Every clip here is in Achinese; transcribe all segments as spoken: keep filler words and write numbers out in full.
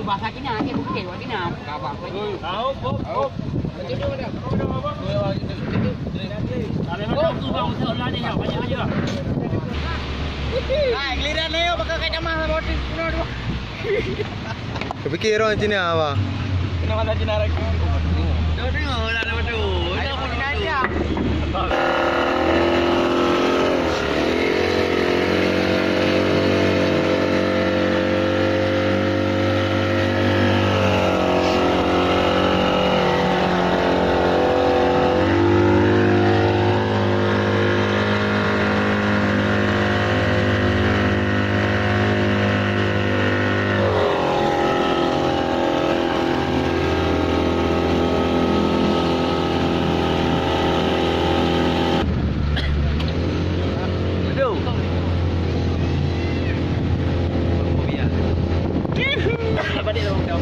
Bahasa Cina, dia bukan Cina. Hai, giliran ayo pakai kacamata bodi. Kepikir orang Cina apa? Kena mata Cina lagi. Dah tengok lah nama tu. Dah pun aja. Aduh. Balik lah, Bang.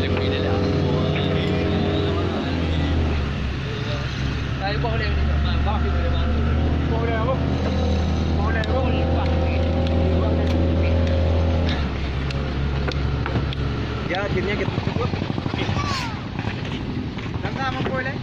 Lebih dah lah. Ya, akhirnya kita cukup. Langkah mampu, leh.